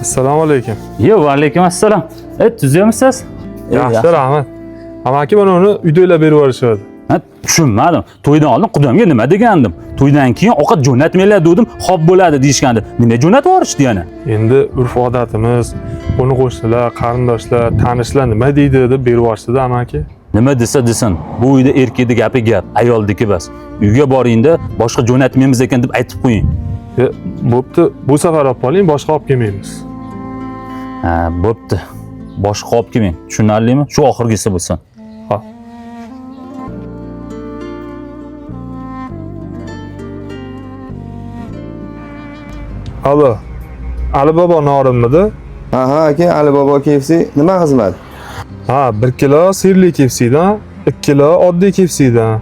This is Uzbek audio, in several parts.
Assalomu alaykum. Yo, va alaykum assalom. Tuzukmisiz? Yaxshi, rahmat. Amaki mana uni uydagilar berib yuborishadi. Ha, tushunmadim. To'ydan oldin qudamga nima degandim? To'ydan keyin ovqat jo'natmanglar dedim, xo'p bo'ladi deyishgandi. Nima jo'natib yuborishdi yana? Endi urf odatimiz, qo'ni qo'shnilar, qarindoshlar, tanishlar nima deydi deb berib yuborishdi amaki. Nima desa desin, bu uyda erkakni gapi gap, ayolniki bas. Uyga boringda boshqa jo'natmaymiz ekan deb aytib qo'ying. Bo'pti, bu safar olib qoling, boshqa olib kelmaymiz. Ha, bo'pti. Boshqa olib kelmang. Tushunarlimi? Shu oxirgisi bo'lsin. Ha. Alo. Ali bobo norinmidi? Aha aka, Alibobo KFC nima xizmat? Ha, 1 kilo sirli KFCdan, 2 kilo oddiy KFCdan,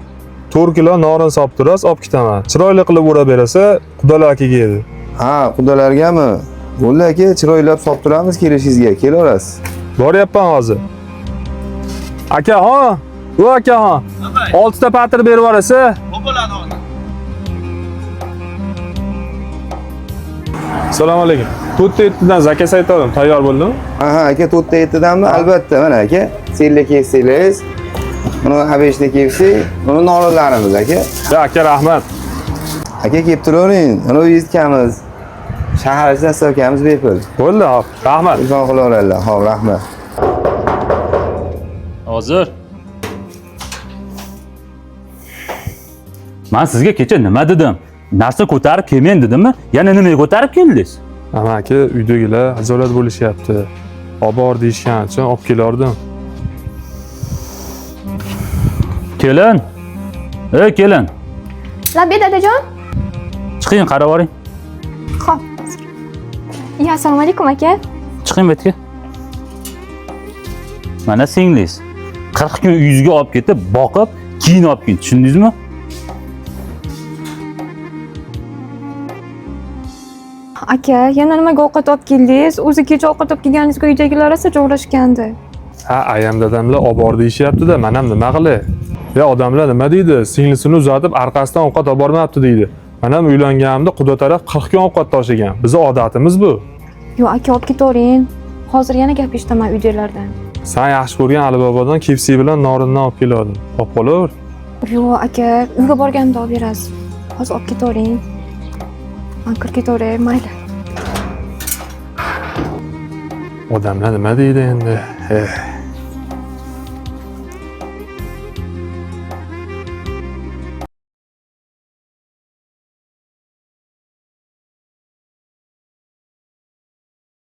4 kilo norin solib turasiz, olib ketaman. Chiroyli qilib o'rab berasa, qudalar akaga edi. Ha, qudalargami? Bo'ldi aka, chiroylab solib turamiz kelishingizga, kelaverasiz. Boryapman hozir. Aka, ha? U aka, ha? 6 ta patir berib yuborasiz. Assalomu alaykum. To'rtta yettidan zakaz aytadim, tayyor bo'ldimi? Aha aka, to'rtta yettidanmi? Albatta, mana aka, sirli KFC'laringiz, buni abeshli KFC, buni norinlarimiz aka. Ya aka, rahmat. Aka kelib turavering, uni uyingizgamiz. Shahar ichida stavkamiz bepul. Bo'ldi, hop. Rahmat. Telefon qilaveradilar. Xo'p, rahmat. Hozir. Men sizga kecha nima dedim? Narsa ko'tarib kelmang dedimmi? Yana nimaga ko'tarib keldingiz? Amaki uydagilar azolat bo'lishyapti. Olib bor deyishgani uchun olib kelardim. Kelin. Ey kelin, Labbay dadajon. chiqing qarab boring. Xo'p. Ya, assalomu alaykum aka. Chiqing bu yerga. Mana singlingiz. 40 kun uyingizga olib ketib, boqib, keyin olib keling. Tushundingizmi? Aka, yana nimaga ovqat olib keldingiz? O'zi kecha ovqat olib kelganingizga uydagilar rosa jo'rashgandi. Ha, ayam dadamlar olib bor deyishyapti-da, men ham nima qilay? Ya odamlar nima deydi? Singlisini uzatib, orqasidan ovqat olib bormabdi deydi. Men ham uylanganimda quda taraf 40 kun ovqat toshigan. Bizi odatimiz bu. Yo'q, aka olib ketavering. Hozir yana gap eshitaman uydagilardan. Sen yaxshi ko'rgan Alibobodan KFC bilan norindan olib keldim. Olib qolaver. Yo'q, aka, uyga borganimda olib berasiz. Hozir olib ketavering. Man kirib ketaveray, mayli. Odamlar nima deydi endi? Eh.